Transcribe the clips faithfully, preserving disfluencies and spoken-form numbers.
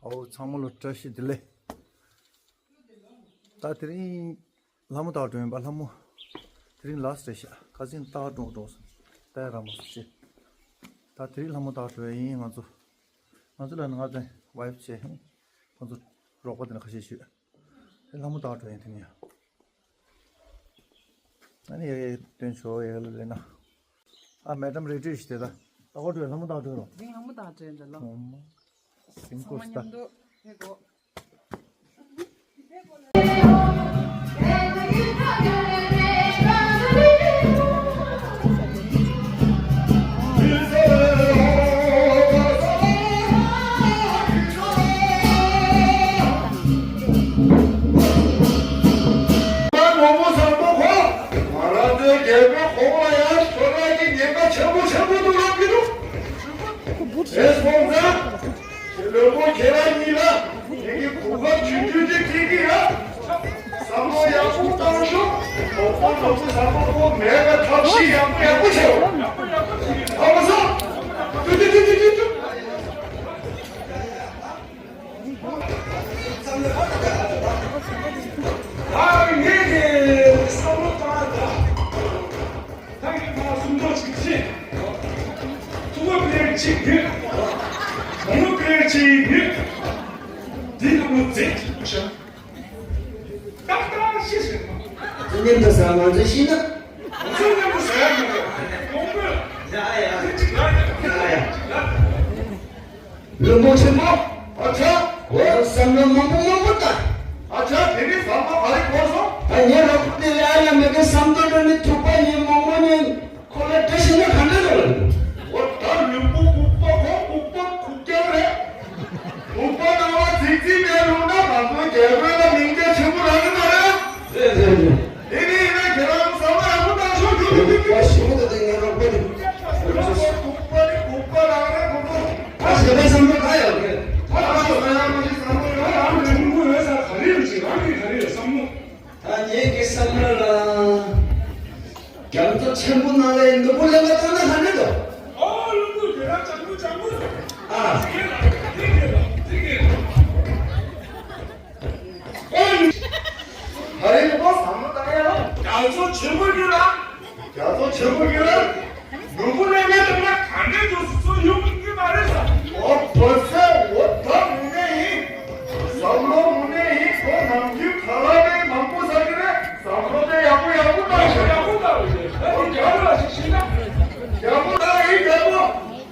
ཨའོ། ཚང་མ་ལ་བཀྲ་ཤིས་བདེ་ལེགས། ད་དེ་རིང་ལྷ་མོ་བཏགས་འགྲོ་ཡིན་པ། ལྷ་མོ་དེ་རིང་ལ་སི་ཊི་རེད་ཤག་ཁ་སང་བཏགས་འགྲོ་འགྲོ་སོང་། ད་ར་མ་སོང་ཤི། ད་དེ་རིང་ལྷ་མོ་བཏགས་འགྲོ་ཡ་ཡིན། ང་ཚོ་ང་ཚོ་ལ་ང་ཚོའི་ཝའི་ཕི་བྱས། ཁོང་ཚོ་རོགས་པ་དེ་ནས་ཁ་ཤས་ཞུས། དེ་ལྷ་མོ་བཏགས་འགྲོ་ཡིན། དེ་ནས་ཡ། ཨ་ནི་ཡ་ཡ་སྟོན་ཆོག་ཡ་ལ་ལེ་ན། ཨ་མེ་ཌམ་རེ་ཌི་ཞིག་དེ་ད། ད་ཁོ་འགྲོ་ལྷ་མོ་བཏགས་འགྲོ་རོ། དེ་ལྷ་མོ་བཏགས་འགྲོ་འདི་ལོ། ཨོ་མ། སིང་ཀོ་སྟ། མཉམ་དུ་ཧེ་གོ། ང་རང་ཚོའི་རྒྱལ་པོའི་གོང་ལ་ཡང་ཁྱོད་རང་གི་ཉེན་ཁ་ཆེན་པོ་ཆེན་པོ་འདུག་ལབ་ཀྱི་འདུག་རེད་སོང་ཙང་། བློན་པོ་ཁྱེད་རང་གཉིས་ལ་ངེད་ཀྱི་གོ་སྐབས་ཆུང་ཆུང་ཅིག་སྤྲད་ཀྱི་ཡོད། བསམ་བློ་ཡག་པོ་བཏང་ཤོག་གོ་སྐབས་ནོར་བུ་བཟང་པོ་པོ་མེད་པའི་ཐབས་ཤེས་ཡག་པོ་ཡག་པོ་བྱེད་འོ། ཧ་མ་སོང་། ཏུ་ཏུ་ཏུ་ཏུ་ཏུ་ཏུ། ཨ་ངེད་ཀྱི་བསམ་བློ་བཏང་ད། ད་ངས་ཕར་སུམ་མདོ་ཅིག་བྱས། ཐུག་པ་པེ་ཅིག་ཡོད། མོ་མོ་པེ་ཅིག་ཡོད། འདི་ལ་མོ་རྫས་ཅིག་བྱ། ཏག་ཏག་ཤེས་ཟེར་མ། ཚུལ་མཉམ་དུ་ཟ་མ་ཚོད་ཤེས་ན། ཚུལ་མཉམ་དུ་ཟ་ཡ་མ་རེད། གོང་བུ། ཡ་ཡ། འདི་ཅིག་ལ་ཡ། ཡ་ཡ། ཅིག་ལ། བློན་པོ་ཆེན་པོ། ཨ་ཅག་ཁོ་ཚོ་བསམ་བློ་མང་པོ་མང་པོ་བཏང་། ཨ་ཅག་དེ་ནི་བསམ་བློ་ག་རེ་འཁོར་སོང་། ད་ངས་རོགས་པ་དེ་ལ་ཡ་མེད་ཀི་བསམ་བློ་འགྲོ་ནི་ཐུག་པ་ཉིན་མོག་མོག་ཉིན་ཁོ་ལ་བཀྲ་ཤིས་ན་ག་འདྲ་འགྲོ་ལ། འོ་ད་བློན་པོ་ལྐུགས་པ་ཁོ་ལྐུགས་པ་ཁུག་རྐྱང་རེད། ལྐུགས་པ་ནང་ལ་ཚིག་ཚིག་མེད་ལུགས་ན་ང་ཚོ་རྒྱལ་པོའི་ལ་མིང་རྒྱ་ཆེན་པོ་རག་གི་མ་རེད། རེད་རེད་རེད། དེ་ནི་ཡིན་ན་ཁྱེད་རང་བསམ་བློ་ཡག་པོ་བཏང་ཤོག་རྒྱུགས་རྒྱུགས་རྒྱུགས་རྒྱུགས། ཞིག་ད་དེ་ངའི་རོགས་པ་རེད། ལྐུགས་པ་ནི་ལྐུགས་པ་རང་རེད་ཁོ་ཚོ། ད་ཞེ་པོའི་བསམ་བློ་ག་ཡོད་རེད། ད་ང་ཚོ་ས་ཡ་མ་ཞིག་བསམ་བློ་ཡོད་ཡང་ཆུང་ངུ་ཡོད་ས་ག་རེ་ཡོད་ཅིག་རང་གི་ག་རེ་ཡོད་བསམ་བློ། ད་ངེད་ཀྱི་བསམ་བློ་ལ། རྒྱ་མཚོ་ཆེན་པོ་ནང་ལ་ནོར་བུ་ལེན་པ་བཏང་ན་ག་འདྲ་འདུག་ཨོ་ལུ་གུ་དེ་ར་ལྕང་མོ་ལྕང་མོ། ཨ། དེ་གས་ལ་དེ་གས་ལ་དེ་གས་ལ། ཨོ་ལུ། ད་རེས་ནོར་བུ་བསམ་བློ་བཏང་ཡ་ལ། རྒྱ་མཚོ་ཆེན་པོ་གི་ལ། རྒྱ་མཚོ་ཆེན་པོ་གི་ལ། ནོར་བུ་ལེན་པ་བཏང་ན་ག་འདྲ་འདུག་སུ་ཡོང་གི་མ་རེད་ས། ཨོ་བོད་ས་འོ་ད་དངོས་གནས་ཡིན། བསམ་བློ་དངོས་གནས་ཡིན། ཁོ་ནམ་རྒྱུན་ཁ་ལག་ནས་མང་པོ་ཟ་གི་རེད། བསམ་བློ་དེ་ཡག་པོ་ཡག་པོ་བཏང་ཤོག་ཡག་པོ་བཏང་ཤོག་ཨོ་རྒྱ་ར་ཞིག་ཤི་ན། ཡག་པོ་བཏང་ཡིན་རྒྱ་པོ།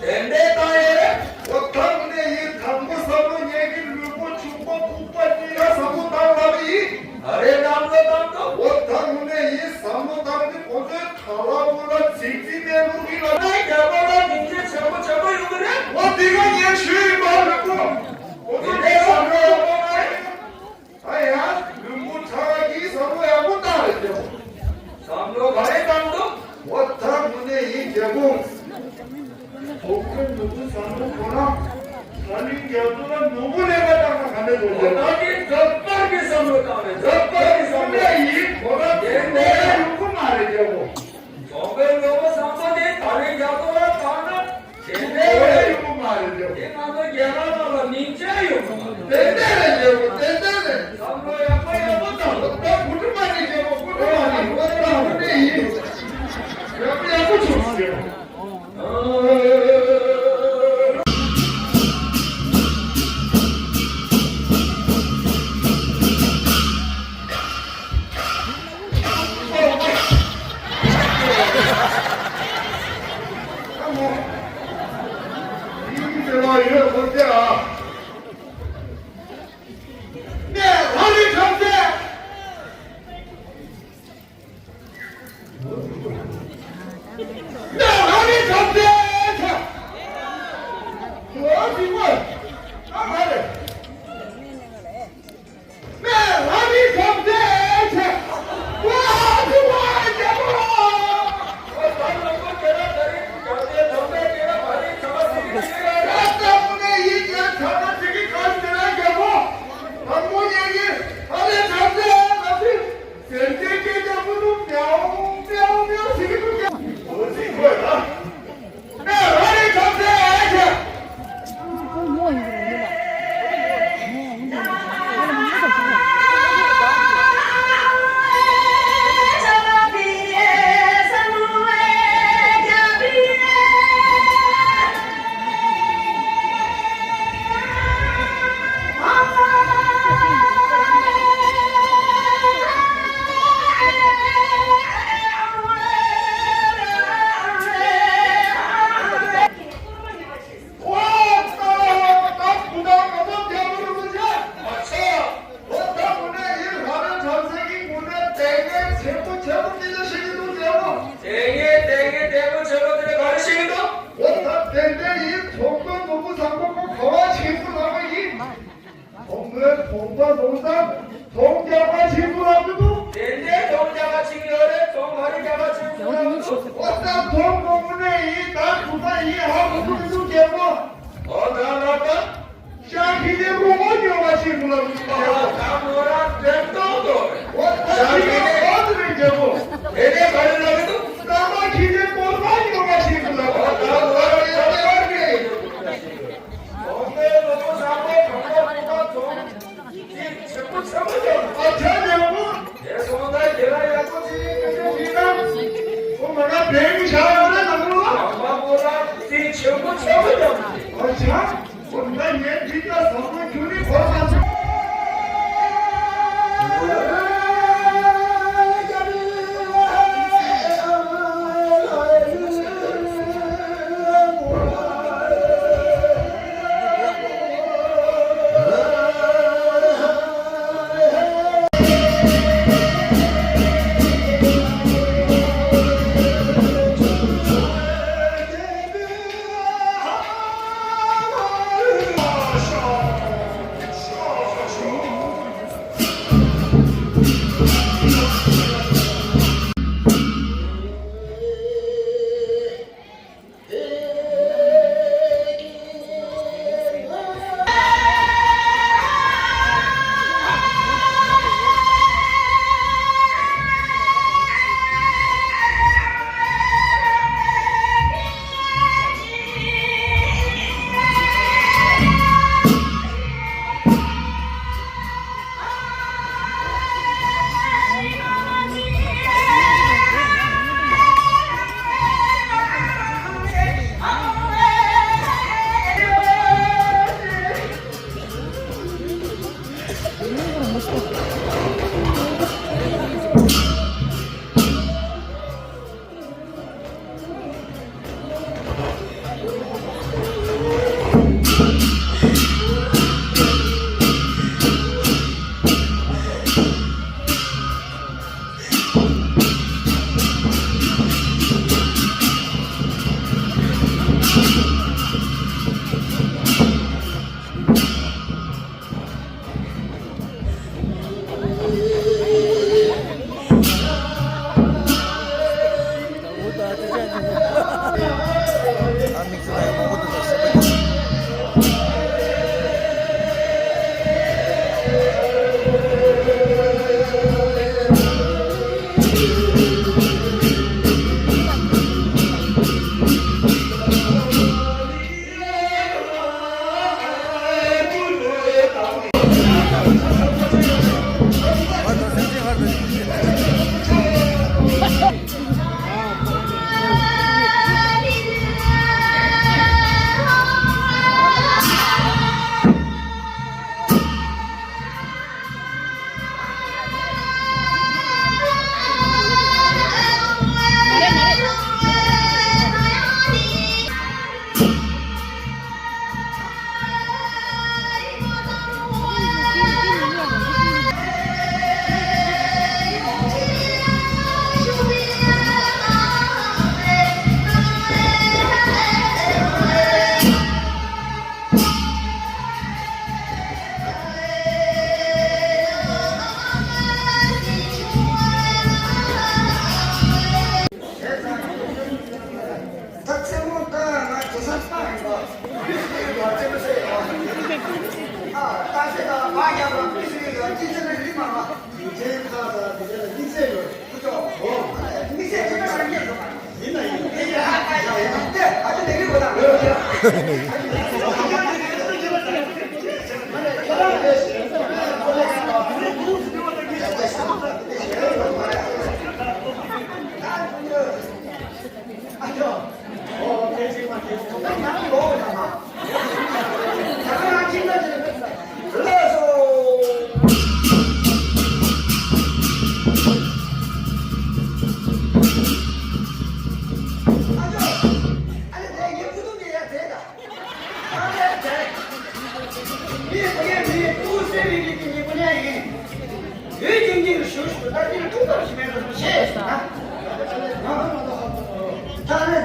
དེ་འདྲའི་བཏང་ཡས་རེད། ཨོ་ད་དངོས་གནས་ཡིན། དང་པོ་བསམ་བློ་ངེད་ཀྱི་ལུས་པོ་ཕྱུག་པོ་ལྐུགས་པ་གཉིས་ལ་བསམ་བློ་བཏང་ལབ་ཡིན། ད་རེས་གནམ་ལོ་གནམ་ལོ། ཨོ་ད་དངོས་གནས་ཡིན། བསམ་བློ་བཏང་དུས་ཁོ་ཚོའི་ཁ་ལག་བུ་ལ་ཚིག་ཚིག་ནས་ལུག་གི་ལ་ནས་རྒྱ་ནག་ལ་སྡིངས་ཆ་ཆེན་པོ་ཆེན་པོ་ཡོང་གི་རེད། ཨོ་དེ་ག་ངས་ཞུས་ཡིན་པ་ལུས་པོ། ཁོ་ཚོ་དེ་བསམ་བློ་ཡག་པོ་མ་རེད། ཨ་ཡ། ལུས་པོ་ཁྲག་གིས་བསམ་བློ་ཡག་པོ་བཏང་རེད་རྒྱལ་པོ། བསམ་བློ་ག་རེ་བཏང་འདུག་ཨོ་ད་དངོས་གནས་ཡིན་རྒྱལ་པོ། ཁོ་ཚོའི་ནོར་བུ་བཟང་པོ་ཁོ་རང་ད་ནི་རྒྱ་མཚོ་ལ་ནོར་བུ་ལེན་པ་བཏང་ན་ག་འདྲ་འདུག་ཨོ་ད་ནི་འདོད་པ་གི་བསམ་བློ་བཏང་རེད། འདོད་པ་གི་བསམ་བློ་ཡིན། ཁོ་རང་དེ་འདྲ་ཡོང་གི་མ་རེད་རྒྱལ་པོ། ཁོང་པའི་ནོར་བུ་བཟང་པོ་དེ་ད་རེས་རྒྱ་མཚོ་ལ་བཏང་ན་དེ་འདྲ་ཡོང་གི་མ་རེད་རྒྱལ་པོ། དེ་ང་ཚོ་རྒྱ་ནག་ནང་ལ་མིང་ཆད་ཡོང་གི་མ་རེད། དེ་འདྲ་རེད་རྒྱལ་པོ། དེ་འདྲ་རེད། བསམ་བློ་ཡག་པོ་ཡག་པོ་བཏང་། ད་གུ་དྲི་མ་རེད་རྒྱལ་པོ། གུ་དྲི་མ་རེད། ཨོ་ད་དེ་འདྲ་ཡིན། ཡག་པོ་ཡག་པོ་བྱུང་རྒྱལ་པོ། སེམས་ཅན་སྐད་རྒྱག་པོ་འདུག་མེའོ་མེའོ་མེའོ་ཟེར་གྱི་འདུག་ཀྱང་། འོ་ཟིག་ དེ་ངས་དེ་ངས་དེ་མོ་བྱེད་པ་དེ་ག་རེ་ཤེས་ཀྱི་འདུག་འོ་ད་ཏན་ཏན་ཡིན། ཚོང་དཔོན་ནོར་བུ་བཟང་པོ་ཁོ་ག་བ་ཆེན་པོ་ལ་བ་ཡིན། ཚོང་དཔོན་ཚོང་པ་ལོང་ས་ཚོང་རྒྱག་པ་ཆེན་པོ་ལ་མི་འདུག་དེ་འདྲའི་ཚོང་རྒྱག་པ་ཆེན་པོ་ཡོད་རེད། ཚོང་མ་རེད་རྒྱག་པ་ཆེན་པོ་ལ་མི་འདུག་འོ་ད་ཚོང་དཔོན་ནས་ཡིན། ད་ཁུ་ད་ཡིན། ཧ་གོ་གི་མི་འདུག་རྒྱལ་པོ། འོ་ད་ལ་ད། ཤ་ཁྱི་དེ་རུ་མོ་ཉོ་བ་ཞིག་ལ། ཨ་ད་མོ་ར་འདྲེན་ཏོང་ཏོ་རེད། འོ་ད་ཤ་ཁྱི་དེ་ཁོ་དེ་རེད་རྒྱལ་པོ། དེ་ནས་ག་རེ་ལབ་ཀྱི་འདུག་ད་མ་ཁྱི་དེ་གོར་མ་ཉོ་བ་ཞིག་ལ། འོ་ད་མོ་ར་ཡོད་ཡོད་རེད། འོ་དེ་ལོ་ས་མོ་གང་ལ་གང་ལ་ཚོང་དེ་ཆེན་པོ་ཆེན་པོ་ཀྱང་ཨ་ཆ་རྒྱལ་པོ། དེ་སོང་ད་ཁྱེད་རང་ཡག་པོ་ཅིག་སྐད་ཆ་དྲིས་ན། ཁོ་མ་ན་བན་གྱི་ཤ་ཡོད་རེད་ན་མོ་ལ། ཨ་མ་མོ་ར་དེ་ཆེན་པོ་ཆེན་པོ་ཀྱང་ཨ་ཆ། འོ་ན་ངས་འདི་ལྟ་བཟང་པོ་ཁྱོད་ནི་གོ་ས།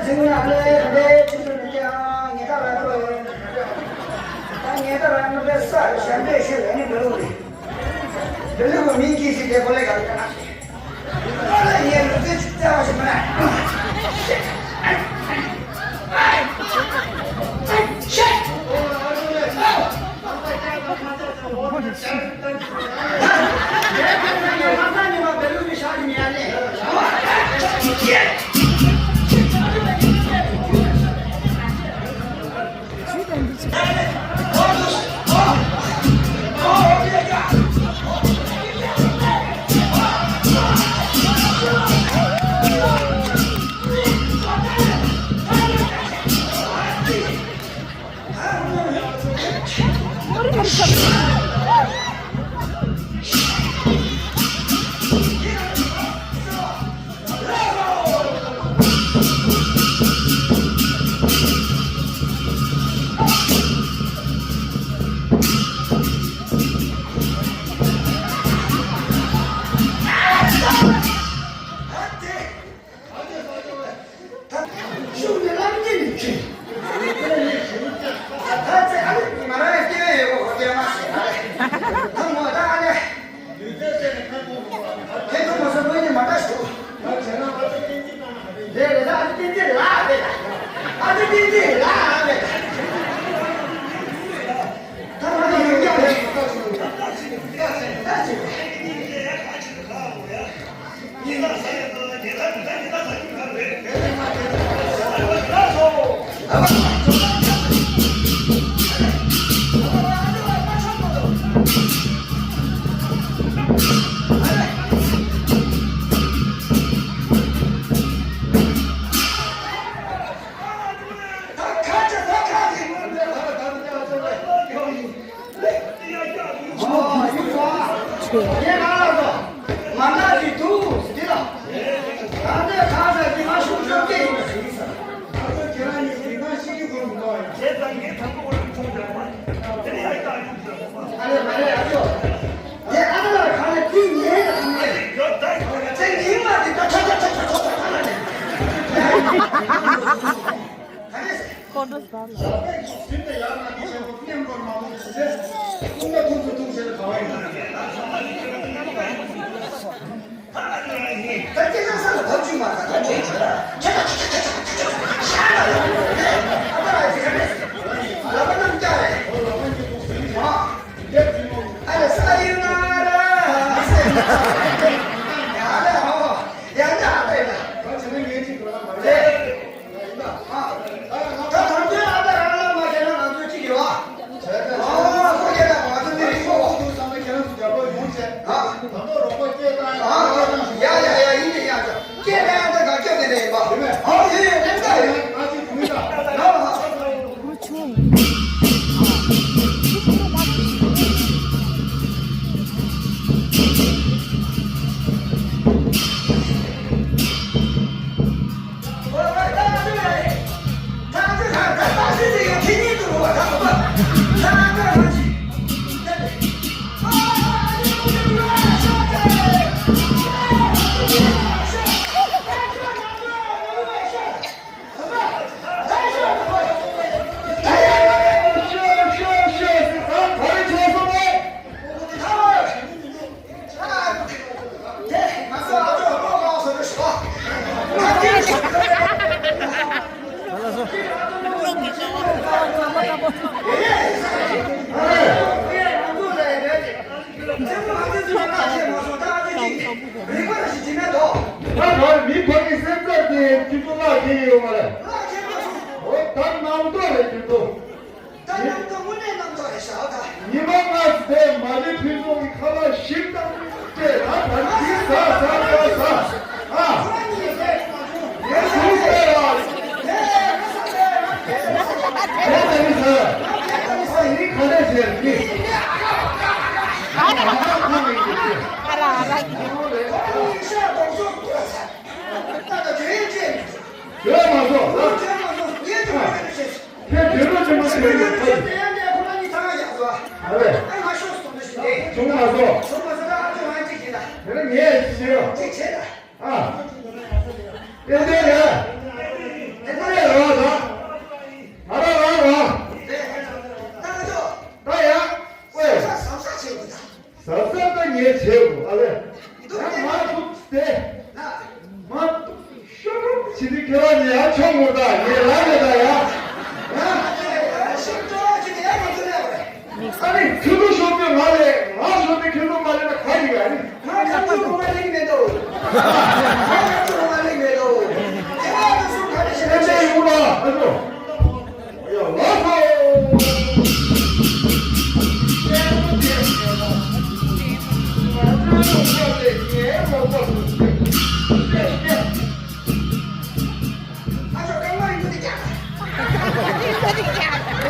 སེམས་ལ་ལས་ལས་ཆུ་ཆུ་ནི་ཀྱང་ངེད་ཀ་ལ་ཐོས། ད་ངེད་ཀ་ལ་ནི་པའི་ས་ཞབས་འདྲེན་ཞུ་ཡོད་ནི་འདི་ལུགས་རེད། འདི་ལུགས་མིང་གིས་ཤིག་དེ་ཁོ་ལས་ག་ལ་ཀ་ན་ཤེས། ཁོ་ལས་ངས་ལུག་རྫི་ཅིག་བཙལ་བ་ཞིག་མ་ན། ཤུགས་ནི་རླབས་ཆེན་ནི་ཆེ། ད་ཚེ་ཨ་ནི་ང་རང་ཡང་སྐྱེ་བའི་ཡོད་གོ་ཁོ་སྐྱེ་མ་ཟེར་ཨ་ལེ། ད་མོ་ད་ཨ་ལེ། ཁྱེད་ཚོ་མ་སོ་བོད་ནི་མ་ད་ཞུ། རེད་རེད་ད་ཨ་ནི་བསྟན་འཛིན་ལགས་རེད་ད། ཨ་ནི་བསྟན་འཛིན་ལགས་རེད་ད། ད་ང་ཡང་ཡོང་རྒྱག་རེད། ད་ཅི་རེད། ཀོ་འགྲོ་ཟ་ལ། ད་དོན་དུ་ཨ་ད་རང་ལ་མ་བྱས་ན་ང་ཚོ་གཅིག་ཡོད་ཨ། ཨ་ཁོ་རྒྱལ་ལ་ང་ཚོ་མི་རིགས་ཚོ་ཨ། ད་དོན་རོགས་པ་སྐད་བཏང་ཡ། ཡ་ཡ་ཡ་ཡིན་ནི་ཡ། སྐད་བཏང་ཡ་ད་ག་སྐྱོ་གི་རེད་པ། ཨ་ཡོད་ཡོད་ལེན་ད་ཡོད། ང་ཚོ་གུས་ད། ཨ་ཆུང་། ད་ད་མི་ཕ་གི་སེམས་ཚབ་དེ་ཁྱི་ཚོ་ལག་ཁྱེར་ཡོད་མ་རེད། འོ་ད་ནང་དོ་རེད་ཁྱི་ཚོ། ད་རྣམ་རྟོག་དངོས་གནས་རྣམ་རྟོག་རེད་ཤག་ད། ཉི་མ་ལྔ་ཙམ་མ་ཎི་ཕུན་ཚོགས་ཀྱི་ཁ་ལག་ཞིབ་དང་སྤྲད་ད་ད་ཅི་ཟ་ཟ་ཟ་ཟ། ཨ། ཁོ་རང་ཉིད་ཟས་མ་བྱུང་། ངས་ཞུ་ཟེར་ལ། ངས་ཟ་ཟ་ཟ། ངས་ཟ་ཟ་ཟ། ངས་ཟ་ཟ་ཟ། ཡིན་ག་འདྲ་ཟེར་གི། ཨ་ར་ཨ་ར། ཁོ་རང་ཉིད་ཤ་དོག་སོགས་ད་ད་དུས་ཡུན་ཅན། བྱོས་མ་སོང་། བྱོས་མ་སོང་། ངས་ཅི་མ་བྱས་ན་བྱས། ཁྱེད་བྱོས་རོགས་བྱེད་མ་ཐུབ་ཡིན་པ་ཁ་ཡིན། ཁོ་རང་གཉིས་ཐང་ཡག་སོ། ཨ་རེ། ཨ་ང་ཤོག་སོང་ནི་ཞིག་རེད། བྱུང་མ་སོང་། བྱུང་མ་སོང་། ད་ཨ་ཅོ་ང་གཅིག་བྱེད་ད། དེ་ནས་ངས་ཅི་བྱེད་རོགས། གཅིག་བྱེད་ད། ཨ། ཏན་ཏན་རེད། དེ་ན་ ཕྱི་དྲིལ་ཁྱེད་རང་ནས་ཡར་མཆོང་དགོས་ད། ངས་ལབ་ཡོད་ད་ཡ། ཨ་ནི་ཁྱེད་ཚོ་ཤོག་དུས་ང་ལས་ང་ཤོག་དུས་ཁྱེད་ཚོ་མ་ལེན་ན་ག་ཡིན་ག་ནི། ང་ཁ་ཐུག་ངོ་མ་ལེན་མེད་དོ། ང་ཁ་ཐུག་ངོ་མ་ལེན་མེད་དོ། ཁྱེད་རང་ཚོ་སུ་ག་རེ་བྱེད་ན་བྱེད། ཡོང་ལ་ཨ་ཚོ། ཡ་ལ་ཚོ། ཨ་ཅོ་རྐང་པ་རིང་པོ་དེ་རྒྱག་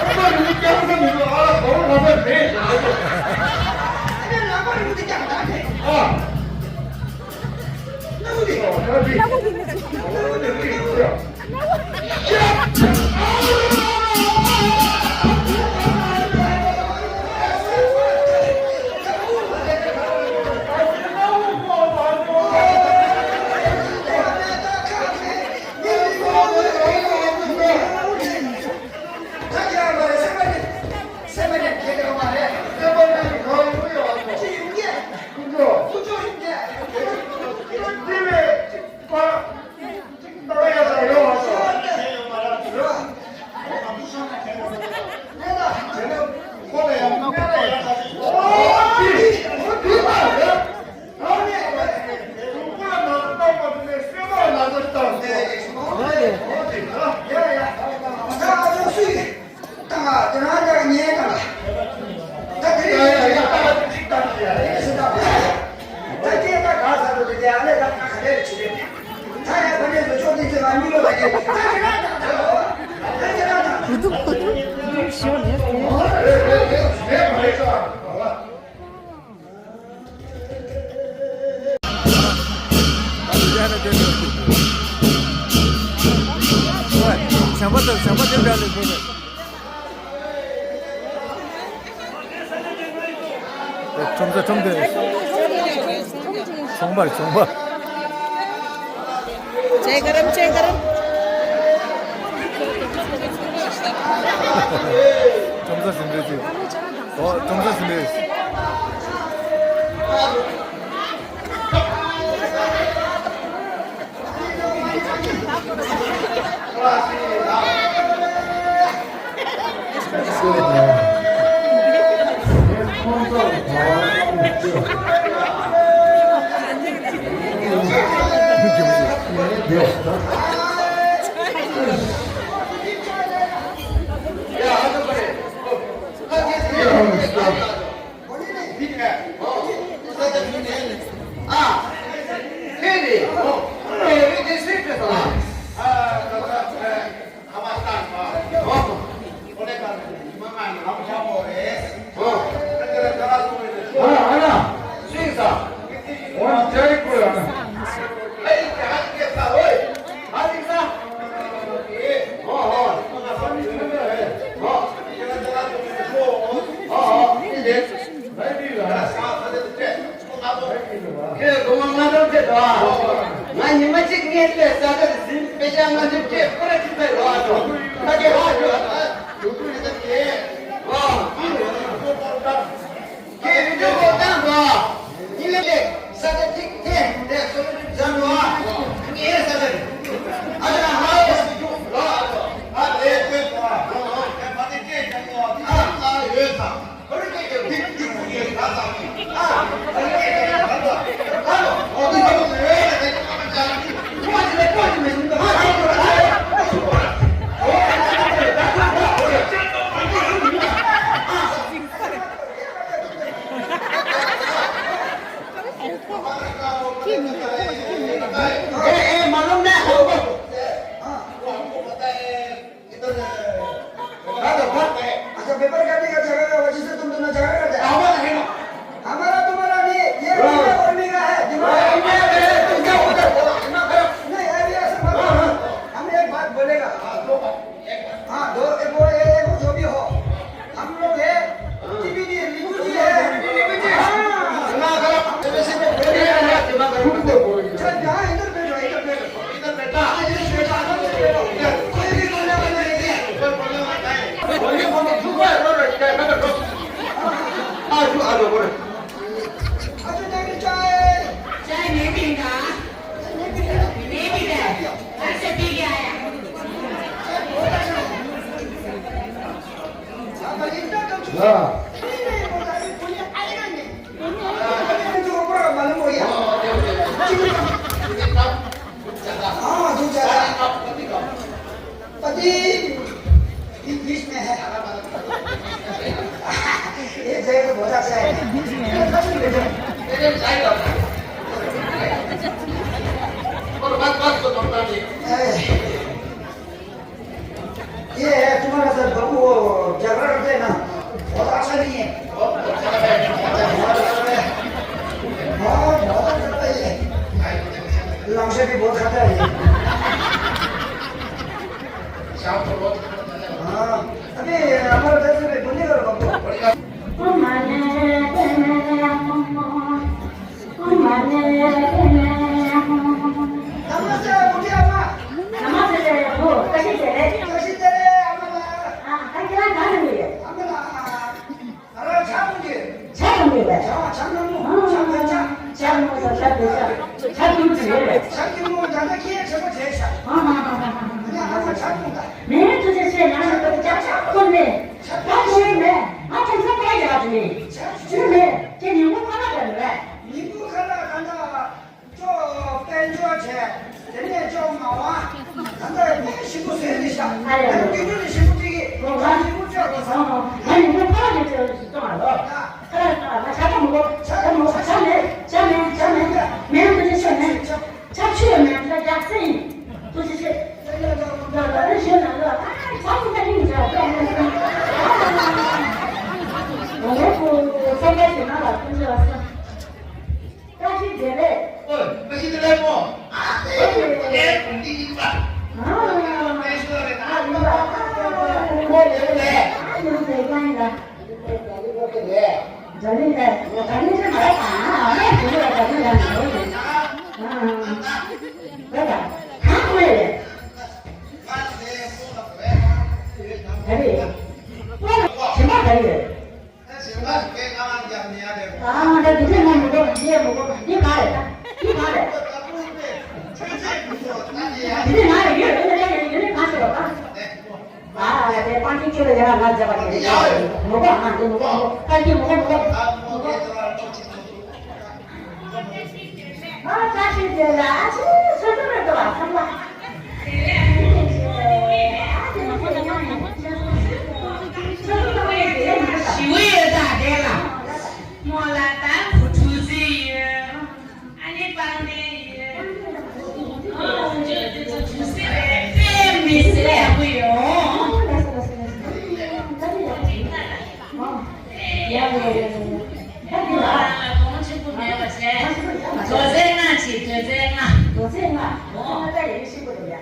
རྐང་པ་རིང་པོ་རྒྱག་ས་མི་འདུག་ཨ་ལ་གོང་ལ་པ་རེད། ཨ་ཅོ་ལག་པ་རིང་པོ་དེ་རྒྱག་ད་དེ། ཨ། སྣ་བུག་དེ། སྣ་བུག་དེ། བྱམས་པ་དང་བྱམས་པ་དེ་འདྲ་ལས་དགོས་ནས། ཁྲོམ་ས་ཁྲོམ་དེ། ཚོང་པ་ཚོང་པ། ཅེ་ག་རམ་ཅེ་ག་རམ། ཁྲོམ་ས་ཟིན་རེད་ཅེ། ཨོ་ཁྲོམ་ས་ཟིན་རེད། ཁྱེད་སྒོ་མོ་ང་འགྲོ་ཁྱེད་དོ། ང་ཉི་མ་གཅིག་ངས་ལས་ས་ཆ་ཟིན་དཔེ་ཆ་ང་ཚོའི་སྐད་ཁོ་ར་གཅིག་པའི་རོ་ཨ་ཚོ། ད་ཁྱེད་ཧ་ཞུ་ཨ། ཁྱེད་རི་ཇོ་གོ་བཏང་དོ། ཉི་མ་ལས་ས་ཆ་གཅིག་ཐེ་དེ་སོ་ལོ་ཅིག་འཇམ་རོ་ཨ། ངས་ས་ཆ་ཨ་ཆ་ཧ་ཧ་ཞུ་རོ་ཨ་ཚོ། ཨ་ལས་ཁྱེད་དོ། ཨ་ལས་ཁྱེད་ཁ་ནས་སྐད་རྒྱག་དོ། ཨ་ཨ་ཡོད་ས། ए, ए, मालूम नहीं। इधर, इधर, अच्छा, पेपर काटने का झगड़ा हुआ, जिससे तुम दोनों झगड़ा करते हैं। हमारा है ना? हमारा तुम्हारा नहीं, ये हाँ। तुम्हारा और मेरा है, दिमाग हाँ, है। मैं, मैं, तुम क्या उधर बोला? दिमाग खराब। नहीं, अभी ऐसा मत हाँ, बोलो। हाँ। हम एक बात बोलेगा। हाँ, दो बात। एक बात। हाँ, दो, एक वो, एक, एक वो जो भी हो। हम लोग है, हाँ। टीवी नहीं, लिखू जी है। हाँ। दिमाग खराब। जैसे मैं बोल रहा हूँ, दिमाग खराब। चल, यहाँ इधर बैठो, इधर बैठो। चाय नहीं पीता। नहीं पीता। अच्छा, पी हाँ। हाँ, दूजा। पति बीच में है। ये जगह तो बहुत अच्छा है। ये है तुम्हारा सर बाबू, वो झगड़ा करते हैं ना, बहुत अच्छा नहीं है। बहुत, बहुत अच्छा है ये। लमशे भी बहुत खाता है ये। शाम को बहुत खाता है। हाँ, अभी हमारा दस रुपये गुल्ली करो बाबू। नमस्ते बुढ़ी अम्मा। नमस्ते बो, कैसे चले? कैसे चले अम्मा? हाँ, हाँ, क्या गाने में? अम्मा, अरे छा मुझे। छा मुझे। छा, छा नमो, हाँ, छा हाँ, छा। छा नमो, छा छा। छा तुम चले। छा तुम ज्यादा किए, छा को छे छा। हाँ, हाँ, हाँ, हाँ, हाँ। अरे अम्मा छा तुम का। मैं तुझे छे ना, तो क्या छा तुमने? छा तुमने। हाँ, तुमसे क्या जवाब नहीं? छा तुमने। के नींबू खाना कर रहा है। नींबू खाना खाना। ཅོ་དཔལ་འབྱོར་བྱས། དེ་ནས་ཅོ་མ་བ། ད་ལྟ་དཔེ་ཞིམ་པོ་ཟེར་ནི་ཤ། ཨ་ཡ། ད་ལྟ་དུས་རྒྱུན་ནས་ཞིམ་པོ་སྤྲད་ཀྱི། ཨོ། ད་ཉིན་མོ་སྤྲད་དགོས་སམ། ཨོ། ད་ཉིན་མོ་ཁ་ལག་ཅིག་ཅོ་ཞིག་གཏོང་ཨ་ལོ། ད་ཁ་ལག་ཅོ་ཨ། ང་ཆ་ཚང་མི་དགོས། ཆ་ཚང་མི་དགོས། ཆ་མེད། ཆ་མེད། ཆ་མེད། མེད་ན་ཐུགས་རྗེ་ཆེ་མེད། ཆ་ཆུ་ཡོད་མེད། ད་རྒྱག་སེ་ཡིན། ཐུགས་རྗེ་ཆེ། ད་ད་ད་ད་ཞོན་ན་ལོ། ཨ། ཆ་ཚང་ད་ཡིན་ཆ་ཚང་། ཨོ་ཧོ། སེམས་པ་ཞིག་ན་ལ་ཐུགས་རྗེ་ཆེ། བཀྲ་ཤིས་བདེ་ལེགས། ཨོ། བཀྲ་ཤིས་བདེ་ལེགས་མོ། ཨ་ཙི། ཨེ། ཨེ། ཁོང་འདི་ཡིན་པ། ཨ། ཨེ། ཤོ་རེད། ཨ། ཡིན་པ། ཨ། ཁོང་ཡོད་རེད། ཨ། ཡིན་པས། ཡིན་ལ། ཡིན་པས། ད་ལི་ཁོ་ཁེ་རེད། ད་ལི་ཨེ། ད་ལི་ཁེ་མ་རེད། ཨ། ཨ། ཨ། ད་ལི་ད་ལི་ཡང་ཡོད་རེད། ཨ། ཨ། ད་ད་གང་ཁོ་ཡོད་རེད། ད་ལི། ཁོ་ལ་ཞེ་མ་ད་ལི་ཡོད། ཨ། ད་དེ་ཚོ་ང་མི་དགོས། འདི་ཡང་མི་དགོས། འདི་ག་རེད། འདི་ག་རེད། འདི་ང་ལ་ཡོད། འདི་ལ་ཡོད། འདི་ལ་ག་ཟེར་བ། ཨ། དེ་པང་ཆེན་ཁྱོད་ལ་ཡ་ང་མཛད་པ་དེ་མི་དགོས། ང་འདི་མི་དགོས། མི་དགོས། ད་འདི་མི་དགོས། མི་དགོས། ཨ། བཀྲ་ཤིས་བདེ་ལེགས། ཨ་ཙི། ཚོད་ཚོད་མེད་དོ། ཨ། ཚང་མ། ཞི་བ་ཡོད་ད་དེ་ལ། མོ་ལ་ད་བུ་ཕྲུག་ཅིག་ཡོད། ཨ་ནི་པང་གདན་ཡོད། ཨོ། ཅོ་དེ་ཚོ་ཐུགས་སྲས་རེད། དཔེ་མི་སྲིད་ཡག་པོ་ཡོད། ཡག་པོ་ཡོད། ཨ། གོང་ཆེན་པོ་མེད་པ་བྱས། རྡོ་རྗེ་ལྔ་ཅིག་རྡོ་རྗེ་ལྔ། རྡོ་རྗེ་ལྔ། ཨོ། ད་ཡིན་ཤེས་པོ་རེད་ཡ།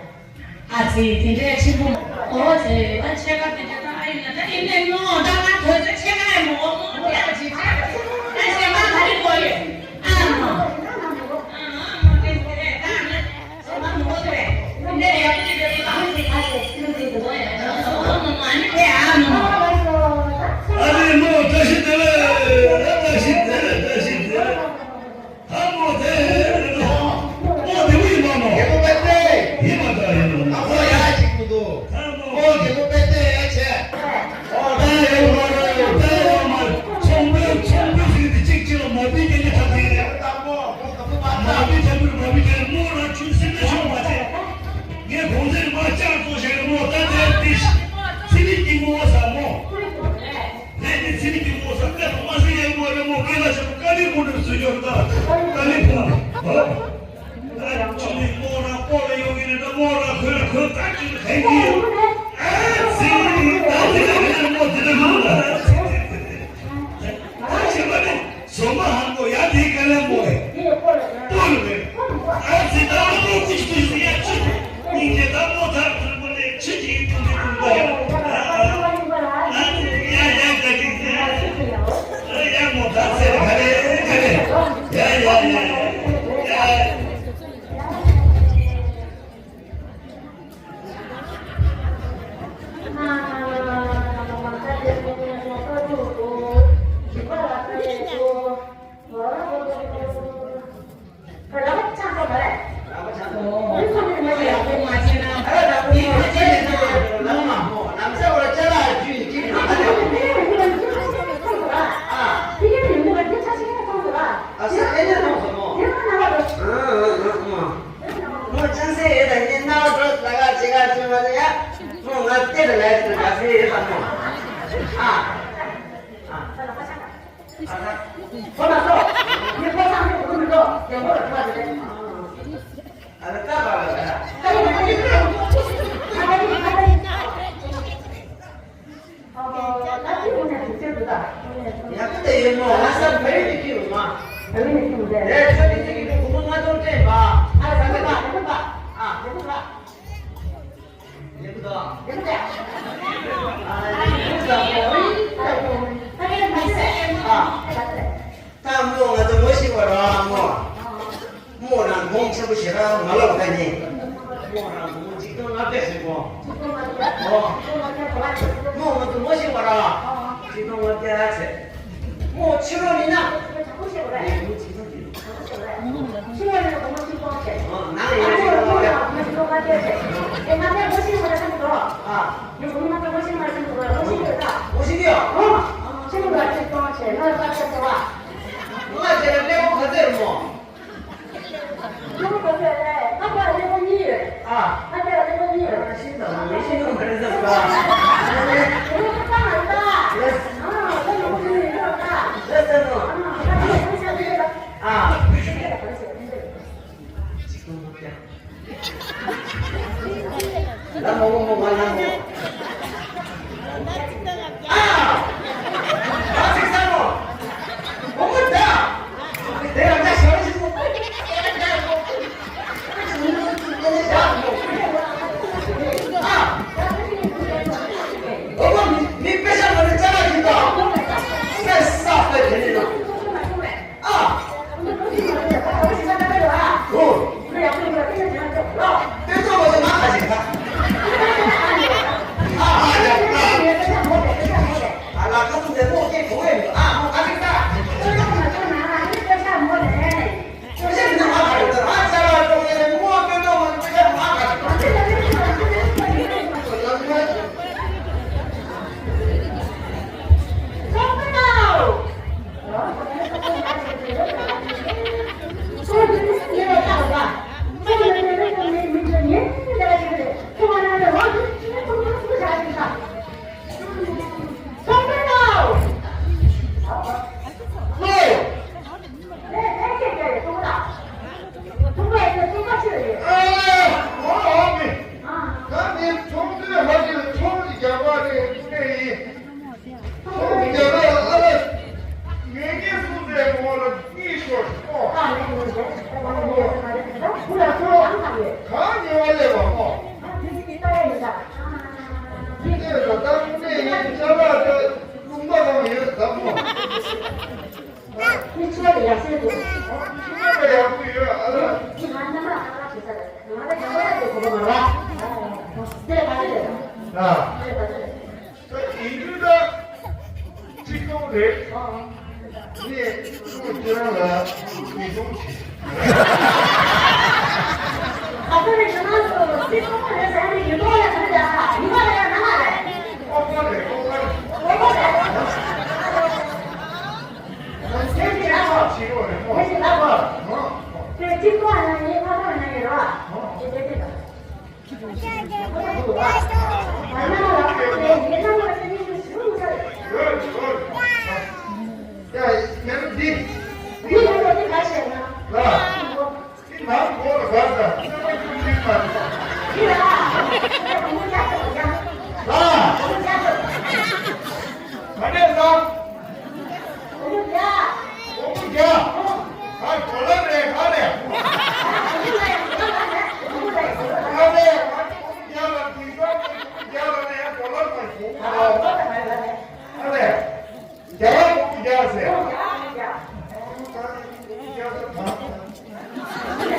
ཨ་ཙི། དེ་འདྲའི་ཆེན་པོ། ཨོ་ཙི། ད་ཕྱེད་ཀ་དེ་འདྲ་ད་ཨ་ཡིན་ན་ད་ཡིན་ནས་ཉོ། ད་ང་དོ་ཚོད་ཕྱེད་ཀ་ཡང་མི་འོང་མོ། དེ་ཨ་ཅི་ད་ད་ཞེ་མ་ག་རེ་དགོས་ཡོད། ཨ་མོ། ཨ་མོ་དེ་དེ་ད་ང་ཞེ་མ་མི་དགོས་དེ་རེད། དེ་འདྲ་ཡག་པོ་དེ་འདྲ་ཡིན་ལ། ཨ་ཙི། ད་ཞེ་ཨ་མོ་མོ། ཨ་ནི་དེ་ཨ་མོ་མོ། ཨ་ནི་མོ། བཀྲ་ཤིས་བདེ་ལེགས། བཀྲ་ཤིས་བདེ་ལེགས། བཀྲ་ཤིས་བདེ་ལེགས། ཨ་མོ་དེ་རེད་དོ། མོ་དེ་མོ་ཡིན་པ་མོ། རྒྱལ་པོ་དཔལ་ལྡན། ཡིན་པ་འདྲ་ཡིན་ནོ། ཨ་ཁོ་ཡ་ཞིག་ཏུ་འདུག་ཨ་མོ། ཨོ། རྒྱལ་པོ་དཔལ་ལྡན་ཡ་ཆེ། ཨོ། ད་ཡོང་མ་རེད། ད་ཡོང་མ་རེད། ཚོང་དཔོན། ཚོང་དཔོན་ཟེར་གི་དེ་གཅིག་གཅིག་ལ་མ་བསྡད་རྒྱུ་ནི་ཐབས་ཤེས་རེད། ད་མོ། མོ་ག་པོ་མ་ད། མ་བསྡད་ཐབས་མོ་མ་བསྡད་རྒྱུ། མོ་རང་ཆུང་སེམས་ནས་ཆུང་མ་བྱེད། ངས་གོང་ཚེ་མ་ལྕགས་བཙོ་བྱས་མོ། ད་དེ་དེ་ཚེ་རིང་གི་མོ་ཟ་མོ། ལས་དེ་ཚེ་རིང་གི་མོ་ཟ་ཀ་དང་མ་ཟ་ཡ་མོ་རེ་མོ་སྐད་ལ་ཆགས་དཀའ་ལས་མོ་འགྲོ་བཟོས་ཡོད་ད། དཀའ་ལས་ཕོག་ནས། ཨ་ཆུ་ནི་མོ་ར་པོ་ལ་ཡོང་གི་རེད་ད། མོ་ར་ཁོས་ར་ཁོས་ད་ཅི་ལ་ཁན་གི་ཡོད། ཨ་ཚེ་རིང་ད་ཚེ་རིང་མོ་དེ་ལ་ཡོང་ལ། ད་ཆེ་བ་ནི། ཟོ་མ་ཧང་གོ་ཡ་དེའི་དཀའ་ལས་མོ་རེད། སྤོ་ལོ་རེད། ཨ་ཙི། ད་ལོ་ཀུ་ཅི་ཀུ་ཅི་ཡ་ཅི། སྙིང་རྗེ་ད་མོ་ཐར་ཐུར་པོ་ནས་ཆི་ཅི་ཡིན་ཐུར་ཐུར་པོ་ཡ། ཨ་ཙི། ཡ་ཡ་ད་ཅི་ཡ། ཨ་ཡ་མོ་ད་ཟེར་ག་རེ་ག་རེ། ཡ་ཡ་ཡ་ཡ། ལ་ཅི་མ་ལ་ཡ། མོ་ང་བལྟས་ཏེ་ལས་ཀྱི་ག་ཚོད་ཡོད་དམ་མོ། ཨ། ཨ། ཁོ་ན་སོ། ངས་ཁོ་སང་ནས་འགྲོ་མི་འགྲོ་རྒན་པོ་ལ་ཐུག་པ་དེ་རེད། ཨ་ལ་ཀ་པ་ལ་ཡ། ཨ་ལ་ཀ་པ་ལ་ཡ། ཡག་པོ་དེ་ཡོད་མོ། ང་ས་བེ་རི་ནི་ཁྱི་ཡོད་མ། བེ་རི་ནི་ཁྱི་ཡོད་དེ། ཨེ་ཆོ་ནི་ཁྱི་གི་ཁུ་མོ་ང་ཚོ་སྤྲད་པ། ཨ་ས་བེ་པ་བེ་པ། ཨ་བེ་པ། ལེགས་དང་། ལེགས་དང་། ཨ་ལེགས་དང་། ཨ་ལེགས་དང་། ད་མོ་ང་ཚོ་མོ་ཤི་བ་ར་མོ། མོ་རང་གོང་ཆེན་པོ་ཞེ་དྲག་མ་ལོག་ད་ནི། མོ་རང་གོང་ཆིག་སྟོང་ལྔ་བརྒྱ་ཞིག་གོ། ཨོ། མོ་ང་ཚོ་མོ་ཤི་བ་ར། ཆིག་སྟོང་ལྔ་བརྒྱ་ཆེ། མོ་ཕྱི་ལོགས་ནི་ན། ཨོ་ནང་ཡོད་ཆིག་སྟོང་ཆེ། ཨ། མོ་ཤི་གི་ཡོད། ང་ཚོ་ལས་ཁུངས་ག་ཚོད་རེད་མོ། ཨ། ཤིང་དང་མེ་ཤིང་ཡོང་ག་རེ་ཟེར་བ། ཨ། ལ་མོ་མོ་མོ་ང་ལ་མོ། ཨ། ཨ་ཅིག་ས་མོ། མོ་མོ་ད། དེ་རང་ཅག་ཞོར་ཞིག་མོ། ཨ། མོ་མོ་མི་མི་དཔེ་ཆ་མ་ནི་ཅ་ལག་ཡིན་ད། དཔེ་ས་དཔེ་དེ་ནི་ན། ཨ། ཨོ། དེ་ཚོ་བ་ཚོ་ང་ཁ་ཞིག་ཁ། ཨ་ཨ་ཡ་ཨ། ཨ་ལ་ཁ་ཚུགས་ནས་མོ་སྐད་གོ་བས་མི་ཨ་མོ་ཁ་ཞིག་ཁ། ཁ་ཞིག་ནི་ང་ཁ་ཞིག་ཁ། ཨ་ཅ་ལག་ཚོ་ངས་མོ་དཔེ་ཚོ་བ་ཚོ་ཁ་ཞིག་ང་ཁ་ཞིག་ཁ། ཨ། ཨོ་ཨོ་མི། ད་ནི་ཚོང་འདུས་ཧ་ཅང་ཚོང་རྒྱག་པ་རེད་ཀུན་ནས་ཡིན། ཚོང་རྒྱག་པ་ཨ་ལ། ངེད་ཀྱི་སུ་ཟེར་ངོ་ལ་གཉིད་ཤོར་ཨོ། གང་ཉེ་བ་སླེབས་པ་ཨོ། ཁྱེད་ལ་ད་ཀུན་ནས་ཡིན་ཅ་ལག་ད་ལུང་པ་གང་ཡོད་ད་མོ། ཁྱི་ཆོ་ལ་ཡག་ཤོས་འདུག་ཁྱི་ཆོ་ལ་ཡག་པོ་ཡོད་ཨ་ལ། ཁྱི་ང་རྣམ་པ་ཁ་ཁ་བྱེད་ས་རེད། ང་ལ་ཡག་པོ་ཡག་པོ་གོ་བ་མ་ར། དེ་ལ་ག་ཚོད་རེད། ཨ། དེ་ལ་ག་ཚོད་རེད། ད་ཡིན་རྒྱུ་ད། ཁྲི་སྟོང་རེད། ངས་ཁྱོད་ཁྱེད་རང་ལ་ཉིས་སྟོང་བྱེད། ཨ་ཁོ་རེ་ཁྱེད་རང་ཚོ་ཁྲི་སྟོང་རེད་ཟེར་ནས་ཉིས་སྟོང་ལ་ག་རེ་ཡག་ཡིན་པ་རེད་ཡང་ན་མ་རེད། ཨོ་ཁོ་རེད་ཨོ་ཁོ་རེད། ཨོ་ཁོ་རེད། རྒྱ་ལ་ཁོང་རྒྱ་ཟེར།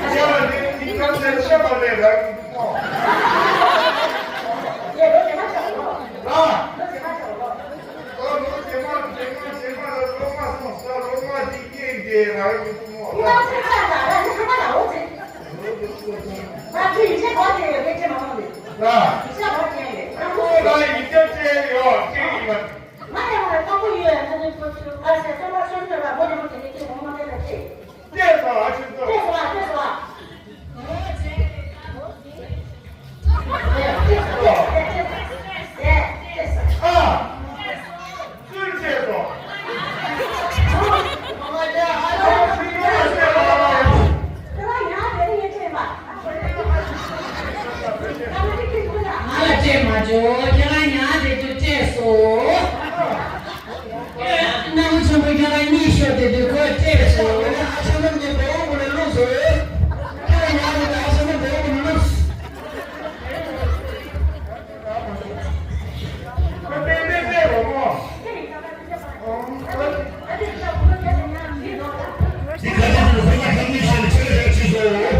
རྒྱ་ལ་ནི་ཁྱེད་རང་ཚོའི་ཤ་མ་ལས་རག་གི་འདུག་མོ། ཨ། ཨ་ལོ་རྗེས་མ་རྗེས་མ་རྗེས་མ་ལ་སློབ་མ་སོང་ས་སློབ་མ་གཅིག་སྐྱེས་རྗེས་རག་གི་འདུག་མོ། ཨ། ཡིག་ཆ་སྤྲད་ཡོད་སྐྱེས་ཡིན་པ། ང་ཡང་བ་སྟོང་པོ་ཡོད་ཡང་ཁ་ཚོན་ཁོ་ཚོས་ཨ་ཟེར་སོང་བ་སོང་ཚོད་ལ་མོ་རེ་མོ་དེ་ནས་ཁྱེད་ངོ་མ་དེ་ལ་ཁྱེད། ལྟས་སོང་ཨ་ཁྱེད་ཚོ། ལྟས་སོང་ཨ་ལྟས་སོང་ཨ། ང་ལ་སྤྲད་མ་བྱུང་། ཁྱེད་རང་ཉལ་བསྡད་དུས་སྤྲད་སོང་། སྣང་ཆེན་པོ་ཁྱེད་རང་གཉིད་ཤོར་བསྡད་དུས་ཁོས་སྤྲད་སོང་། ཨ་ཆེན་པོ་ངས་བེའུ་ཁོ་ལ་བླུགས་སོང་། ཁྱེད་རང་ཉལ་བསྡད་དུས་ཨ་ཆེན་པོ་བེའུ་ཁོ་ལ་བླུགས། འདི་ག་ཚོད་དུ་ཧོ་མ་ཁ་མི་ཤེས་ནས་ཆོས་ར་ཆོས་སོ། དེ་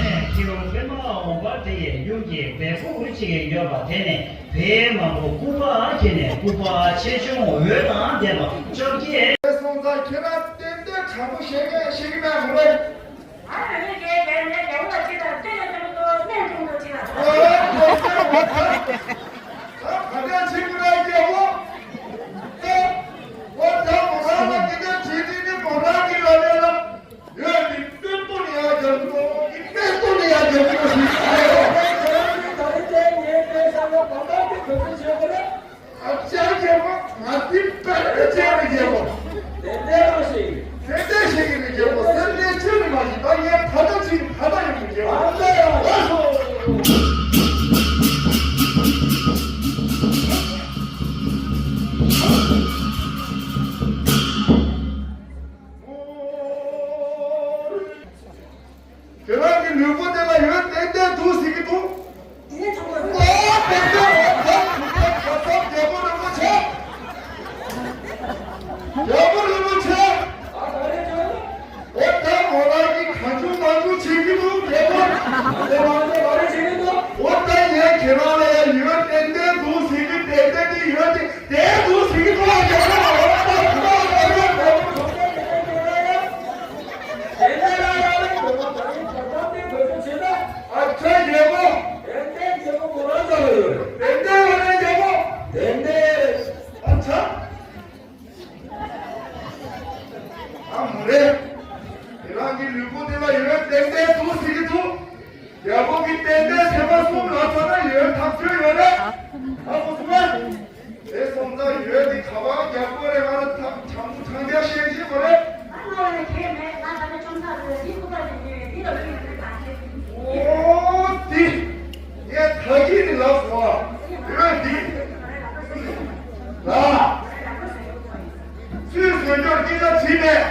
ནས་ཁྱེའུ་པདྨ་འོད་འབར་དེ་ཡི་ཡུམ་གྱི་བལ་ཕུག་གཅིག་ཡོད་པ་དེ་ནས་བལ་མང་པོ་སྐུ་པར་ཁྱེར་ནས་སྐུ་པར་ཆེ་ཆུང་འོད་དང་ལྡན་པ་བཅོ་བརྒྱད། སོང་ཙང་ཁྱེད་རང་ཏན་ཏན་དྲང་པོ་བཤད་མཁན་ཤེས་ཀྱི་མེད་མོ་རེད། ཨ་ནི་རེ་རྒྱལ་རྒྱལ་ནས་རྒྱལ་བོ་ལ་ཅི་དང་ལྟོས་ཡོད་ཀྱང་ཏོ་གནས་སྐྱོང་དུ་ཁྲིད་ལ། ཨོ་ཨོ་ཨོ་ཨོ། ད་ག་འདྲ་བྱེད་དགོས་རེད་རྒྱལ་བོ། ཨོ་ཨོ། ད་མོ་རང་ལ་འདི་འདྲ་བྱེད་དུས་ནི་མོ་རང་གི་ལ་ལས་ལ། ཡོད་འདི་དཔེ་སྟོན་ནི་ཡང་རྒྱལ་བོ་འདི་དཔེ་སྟོན་ནི་ཡང་རྒྱལ་བོ་ཞིག་ཨོ་ཨོ། ད་རེས་དེ་ངའི་དཔེ་བཟང་ན་བ་དག་གི་གོ་ཚོད་བྱེད་དགོས་རེད། ཨ་ཅག་རྒྱལ་པོ། ང་འདི་དཔེ་རེ་བྱས་རེ་རྒྱལ་པོ། དེ་འདྲ་རང་ཞིག་དེ་འདྲ་ཞིག་གི་རེ་རྒྱལ་པོ་སེམས་ལས་ཆེ་རེ་མ་ཞིག་ད་ངས་ད་ལྟ་ཅིག་ད་ལྟ་ཡོང་གི་རྒྱལ་པོ། ཨ་ལས་ཡོང་། ལགས་སོ། ཁྱེད་རང་གི་ལུས་པོ་དེ་ལ་ཡོད་ཏན་ཏན་འདུག་ཟེར་གྱི་འདུག་ཨོ་ཏན་ཏན་ཨོ་ཁ་ཁ་ཁ་ཁ་རྒྱལ་པོ་རིན་པོ་ཆེ། རྒྱལ་པོ་རིན་པོ་ཆེ། ཨོ་ད་མོ་རང་གི་གང་བྱུང་མང་བྱུང་བྱེད་ཀྱི་འདུག་རྒྱལ་པོ། ཨོ་ད་ངས་ཁྱེད་རང་ལ་ཡང་ཡོད་ཏན་ཏན་འདུག་ཟེར་གྱི་ཏན་ཏན་དེ་ཡོད་དེ་དེ་འདུག་ཟེར་གྱི་འདུག་རྒྱལ་པོ། ཨོ་ད་ཁྱེད་རང་ལ་ཡང་རྒྱལ་པོ་རིན་པོ་ཆེ། ཨ་ཅག་རྒྱལ་པོ། ཏན་ཏན་རྒྱལ་པོ་ཁོ་རང་རྩ་ལ་ཡོད་རེད། ཏན་ཏན་ཡོད་རེད་རྒྱལ་པོ། ཏན་ཏན། ཨ་ཅག་ཨ་མོ་རེད། ཁྱེད་རང་གི་ལུས་པོ་དེ་ལ་ཡོད་ཏན་ཏན་འདུག་ཟེར་གྱི་འདུག་རྒྱལ་པོ་གི་ཏན་ཏན་ཐེངས་མ་གསུམ་ལ་ཚར་ན་ཡོད་ཐག་ཆོད་ཡོད་རེད། ཨ་མོ་གསུམ་པ། དེ་སོང་ཙང་ཡོད་དེ་ག་པར་རྒྱག་དགོས་རེད། ང་ལ་ཐག་དྲང་པོ་དྲང་རྒྱག་བཤད་ཤེས་པ་རེད། ཨ་ནོ་རེ་ཁྱེད་མེད་ང་ད་ནི་ཅུང་ཚ་རེད། འདི་ཁུ་པ་དེ་འདི་རེད། འདི་ལ་ལོས་ཡོད་རེད་ད་ཁྱེད། ཨོ་དེ་ངས་ད་གིན་ནི་ལབ་སོང་ཨ། ཡོད་འདི་ལ་སུས་བཟོས་འཇོག་སྐད་ཆ་དྲིས་མེད།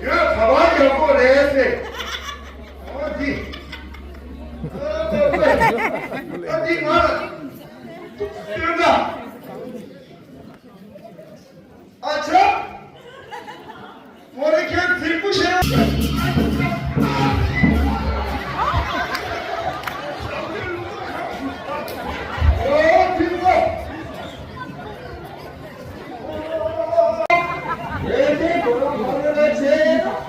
ཡོད་ག་པར་རྒྱག་དགོས་རེད་ཟེར། ཨོ་དེ་ཨ་དེ་ང་ལ། སྟོན་ཀ་ཨ་ཅག་མོ་རེ་ཁྱེད་རྫིག་པོ་བྱས། ཨོ་རྫིག་པོ། ཨེ་དེ་ཁོ་རང་མ་རེད་ལ་བྱས།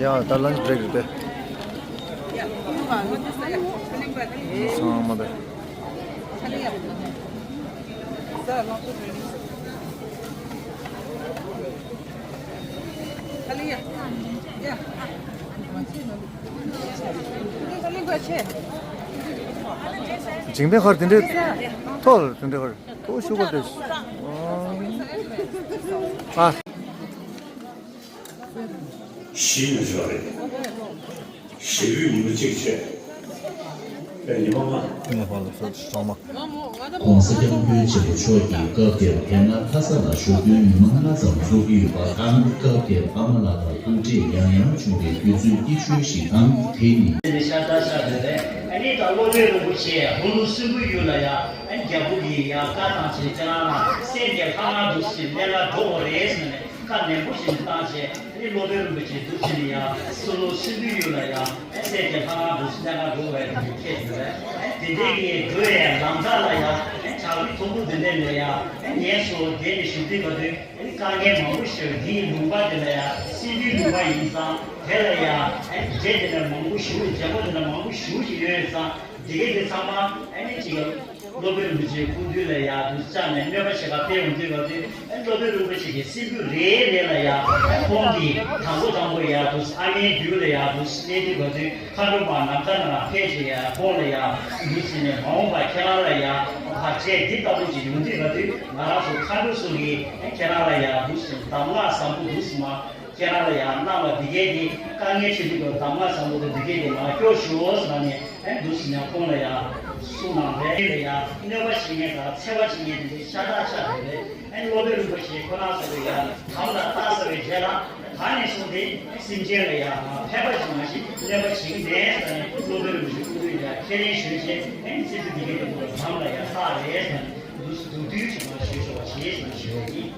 ཡ། ད་ལན་ཅི་བྲེག་རེད་དེ། ཚང་མ་དེ། འཇིང་པའི་ཁར་དེ་འདྲའི་ཐོག་དེ་འདྲའི་ཁར། ཏོ་ཤུ་གར་ཏེ། ཨ། ཤི་ནས་ཞོག་རེད། ཞི་བའི་མི་གཅིག་བྱས། ཉི་མ་ལྔ། ཉི་མ་ལྔ་ལ་སོགས་ཚང་མ། ༸གོང་ས་༸སྐྱབས་མགོན་ཆེན་པོ་མཆོག་གིས་སྐབས་དེར་དེ་སྔ་ལྷ་ས་ལ་ཞོགས་ཐུན་ཉི་མ་ལྔ་ཙམ་འཚོགས་ཀྱི་ཡོད་པ་དང་། སྐབས་དེར་ཨ་མ་ལགས་དང་ཐུག་འཕྲད་ཡང་ཡང་བྱུང་བའི་དུས་ཚོད་སྐྱིད་ཤོས་ཤིག་དང་། དེ་ནི། དེ་ནི་ཤ་སྟག་ཤ་སྟག་རེད། ཨ་ནི་ད་སློབ་དཔོན་རིན་པོ་ཆེ་ཧོར་ལུང་སྲིན་པོའི་ཡུལ་ལ་ཡ། ཨ་ནི་རྒྱལ་པོ་གིས་ཡ་བཀའ་བཏང་བྱས། ཁྱེད་རང་ལ་སྲས་དེ་ལྷ་ང་འདུག་ཟེར་གནད་འགག་འགྲོ་བ་རེད་ཟེར་ནས་བཀའ་ནན་པོ་ཞིག་བཏང་བྱས། ཨ་ནི་སློབ་དཔོན་རིན་པོ་ཆེ་འདུག་ཟེར་ནས་ཡ་ཧོར་ལུང་སྲིན་པོའི་ཡུལ་ལ་ཡ། ཨ་ནི་སྲས་དེ་ལྷ་ང་འདུག་ཟེར་གནད་འགག་འགྲོ་བ་རེད་ཟེར་ནས་བཤད་ཡོད་རེད། ཨ་ནི་དེ་འདྲའི་གི་འགྲོ་བའི་ལམ་ཁ་ལ་ཡ། ཨ་ནི་བྲག་རི་མཐོན་པོ་དེ་འདྲ་ལ་ཡ། ཨ་ནི་ངལ་གསོ་བསྡད་ནས་བཞུགས་དུས་ག་དུས། ཨ་ནི་དཀའ་ངལ་མང་པོ་ཞིག་འདིའི་ལུང་པ་དེ་ལ་ཡ་སྲིན་པོའི་ལུང་པ་ཡིན་ཙང་། དེ་ལ་ཡ་ཨ་ནི་རྗེ་དེ་འདྲ་མང་པོ་ཞིག་རྒྱལ་པོ་དེ་འདྲ་མང་པོ་ཞིག་ཅིག་ཡོད་ཙང་། དེ་གའི་དེ་ཚང་མ་ཨ་ནི་ཅིག་སློབ་དཔོན་རིན་པོ་ཆེའི་སྐུ་མདུན་ལ་ཡ་འདུག་བཅར་ནས་གནོད་པ་ཞེ་དྲག་སྤེལ་ཡོང་དུས་ག་དུས། ཨ་ནི་སློབ་དཔོན་རིན་པོ་ཆེ་གིས་སྲིན་པོ་རེ་རེ་ལ་ཡ། ཁོང་གིས་དང་པོ་དང་པོ་ཡ་འདུག་ཨ་མའི་མདུན་ལ་ཡ་འདུག་གནས་དུས་ག་དུས། མཁའ་འགྲོ་མ་ནམ་མཁའ་ནང་ལ་ཕེབས་བྱས་ཡ་ཁོང་ལ་ཡ་འདུག་ཟེར་ནས། མ་འོངས་པར་ཁྱེད་རང་ལ་ཡ་བར་ཆད་འདི་ལྟ་བུ་ཅིག་ཡོང་དུས་ག་དུས། ང་རང་ཚོ་མཁའ་འགྲོ་ཚོ་གིས་ཁྱེད་རང་ལ་ཡ་འདུག་ཟེར་གདམས་ངག་བཟང་པོ་འདུག་ཟེར་མ། ཁྱེད་རང་ལ་ཡ་གནང་བ་འདི་གས་དེ། དཀའ་ངལ་ཆེ་དུས་ཀྱི་གདམས་ངག་བཟང་པོ་དེ་འདི་གས་དེ་མར་སྐྱོར་ཞུའོ་ཟེར་ནས། ཨ་འདུག་ཟེར་ནས་ཁོང་ལ་ཡ་གསུངས་གནང་རེད། ལ་ཡ་གནོད་པ་བྱེད་མཁན་དང་འཚེ་བ་བྱེད་མཁན་དེ་འདྲའི་ཤ་སྟག་ཤ་སྟག་རེད། ཨ་ནི་སློབ་དཔོན་རིན་པོ་ཆེ་ཁོ་རང་ཚོ་ལ་ཡ་དམ་ལ་བཏགས་ཚར་བའི་རྗེས་ལ། ད་ནས་བཟུང་སྟེ་སེམས་ཅན་ལ་ཡ་ཕན་པ་ཞིག་མ་ཞིག་གནོད་པ་བྱེད་ཀྱི་མེད་ཟེར་ནས། སློབ་དཔོན་རིན་པོ་ཆེ་སྐུ་མདུན་ལ་ཁས་ལེན་ཞུས་བྱས། ཨ་ནི་ཚེ་ཚུལ་འདི་གའི་སྟེང་དུ་དམ་ལ་ཡ་བཏགས་རེད་ཟེར་ནས། འདུག་འདུག་དུས་ཚོད་མ་ཞུས་ཆོག་པ་བྱས་ཟེར་ནས་ཞུ་བ་ཡིན།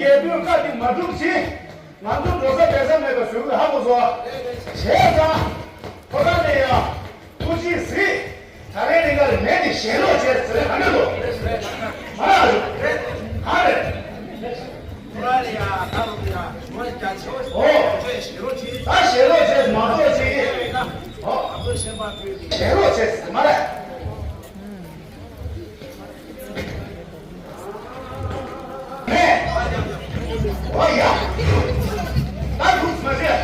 ལས་དོན་བཀའ་འདི་མ་སྒྲུབ་ཕྱིན། ང་ཚོ་འགྲོ་ས་བསྡད་ས་མེད་པ་བཟོས་ཀྱི་ཧ་གོ་སོང་། བྱས་ཙང་ཁོ་རང་ནས་ཡང་ཐུགས་རྗེས་གཟིགས། ད་རེས་ནས་ཀ་ལ་མེད་དེ་ཞེན་ལོག་བྱས་ཟེར་ག་འདྲ་འདུག་ཨ་རེད། ཨ་རེད། ཁོ་རང་ལ་ཡང་ད་ལོ་དེ་ཡང་ངོ་རྒྱ་ཆེ་བ་ཞིག་ཨོ། ཞེན་ལོག་བྱས། ད་ཞེན་ལོག་བྱས་མ་གཏོགས་ཅིག་ཨོ། ཞེན་ལོག་བྱས་མ་རེད། ཨོ་ཡ། ད་ཁུངས་མ་བྱས།